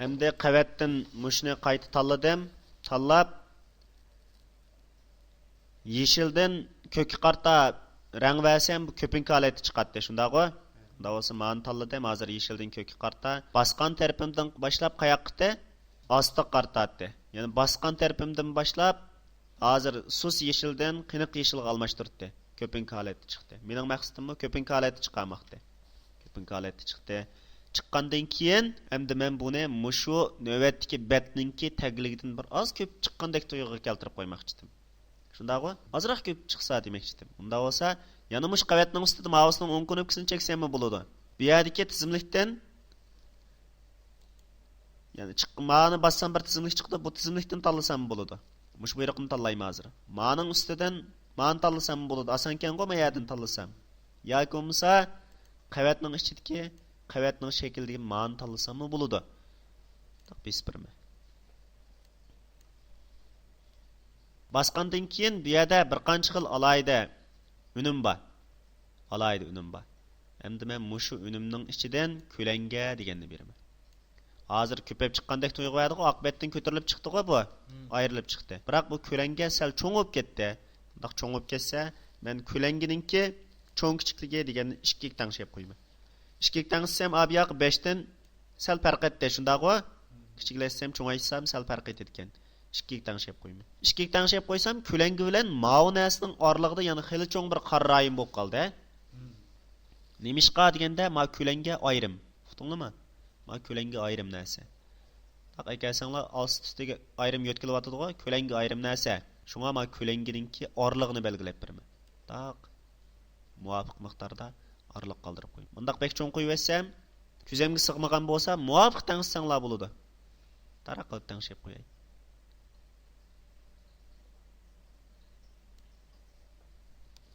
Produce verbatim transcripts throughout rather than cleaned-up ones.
ئەمدى قەۋەتتىن مۇشۇنى قايتا تاللىدىم. تاللاپ، يېشىلدىن كۆككە قارىتا رەڭ بەرسەم، بۇ كۆپۈنكى ھالەتتە چىقاتتى، شۇنداقغۇ؟ شۇنداق بولسا، مانى تاللىدىم. ھازىر يېشىلدىن كۆككە قارىتا. باسقان تەرىپىمدىن باشلاپ قاياققىتى؟ ئاستىغا قارىتاتتى. يەنى باسقان تەرىپىمدىن باشلاپ، ھازىر سۇس يېشىلدىن قېنىق يېشىلغا ئالماشتۇرتتى. كۆپۈنكى ھالەتتە چىقتى. مېنىڭ مەقسىتىممۇ كۆپۈنكى ھالەتتە چىقارماقتى. كۆپۈنكى ھالەتتە چىقتى. چىققاندىن كېيىن، ئەمدى مەن بۇنى مۇشۇ نۆۋەتتىكى بەتنىڭكى تەگلىكىدىن بىر ئاز كۆپ چىققاندەك تۇيغۇغا كەلتۈرۈپ قويماقچىدىم. شۇنداقغۇ؟ ئازراق كۆپ چىقسا دېمەكچىدىم. ئۇنداق بولسا، يەنە مۇشۇ قەۋەتنىڭ ئۈستىدە ماۋۇسىنىڭ ئوڭ كۇنۇپكىسىنى چەكسەممۇ بولىدۇ. بۇ يەردىكى تىزىملىكتىن، يەنى چىق-، مانى باسسام بىر تىزىملىك چىقىدۇ، بۇ تىزىملىكتىن تاللىساممۇ بولىدۇ. مۇشۇ بۇيرۇقنى تاللايمەن ھازىر. مانىڭ ئۈستىدىن مانى تاللىساممۇ بولىدۇ. ئاسانكەنغۇ، ما يەردىن تاللىسام. ياكى بولمىسا، قەۋەتنىڭ ئىچىدىكى، قەۋەتنىڭ شەكلىدىكى مانى تاللىساممۇ بولىدۇ. بېسىپ بېرىمەن. باسقاندىن كېيىن بۇ يەردە بىر قانچە خىل ئالاھىدە ئۈنۈم بار. ئالاھىدە ئۈنۈم بار. ئەمدى مەن مۇشۇ ئۈنۈمنىڭ ئىچىدىن كۆلەڭگە دېگەننى بېرىمەن. ھازىر كۆپەپ چىققاندەك تۇيغۇ بەردىغۇ، ئاقىۋەتتىن كۆتۈرۈلۈپ چىقتىغۇ بۇ. مم. ئايرىلىپ چىقتى. بىراق بۇ كۆلەڭگە سەل چوڭ بولۇپ كەتتى. بۇنداق چوڭ بولۇپ كەتسە، مەن كۆلەڭگىنىڭكى چوڭ كىچىكلىكى دېگەننى ئىككىگە تەڭشەپ قويىمەن. ئىككىگە تەڭشىسەم، ئا، بۇ ياقى بەشتىن سەل پەرق ئەتتى، شۇنداقغۇ؟ كىچىكلەتسەم، چوڭايتسام سەل پەرق ئېتىدىكەن. ئىككىگە تەڭشەپ قويىمەن. ئىككىگە تەڭشەپ قويسام، كۆلەڭگە بىلەن ماۋۇ نەرسىنىڭ ئارىلىقىدا يەنە خېلى چوڭ بىر قارا رايون بولۇپ قالدى، ھە؟ نېمىشقا دېگەندە، ما كۆلەڭگە ئايرىم. ئۇقتۇڭلارمۇ؟ ما كۆلەڭگە ئايرىم نەرسە. تاق ئەكەلسەڭلار، ئاستى ئۈستىگە ئايرىم يۆتكىلىۋاتىدىغۇ، كۆلەڭگە ئايرىم نەرسە. شۇڭا ما كۆلەڭگىنىڭكى ئارىلىقىنى بەلگىلەپ بېرىمەن. تاق. مۇۋاپىق مىقداردا ئارىلىق قالدۇرۇپ قويۇڭ. مۇنداق بەك چوڭ قويۇۋەتسەم، كۆزەمگە سىغمىغان بولسا، مۇۋاپىق تەڭشىسەڭلار بولىدۇ. تاراق قىلىپ تەڭشەپ قوياي.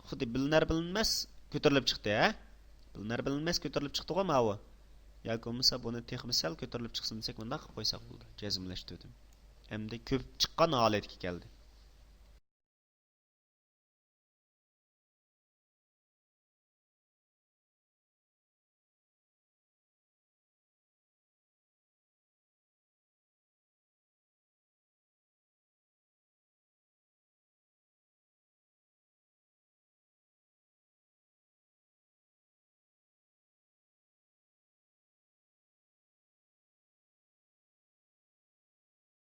خۇددى بىلىنەر بىلىنمەس كۆتۈرۈلۈپ چىقتى، ھە؟ بىلىنەر بىلىنمەس كۆتۈرۈلۈپ چىقتىغۇ ماۋۇ. ياكى بولمىسا بۇنى تېخىمۇ سەل كۆتۈرۈلۈپ چىقسۇن دېسەك، مۇنداق قىلىپ قويساق بولىدۇ. جەزملەشتۈردۈم. ئەمدى كۆپ چىققان ھالەتكە كەلدى.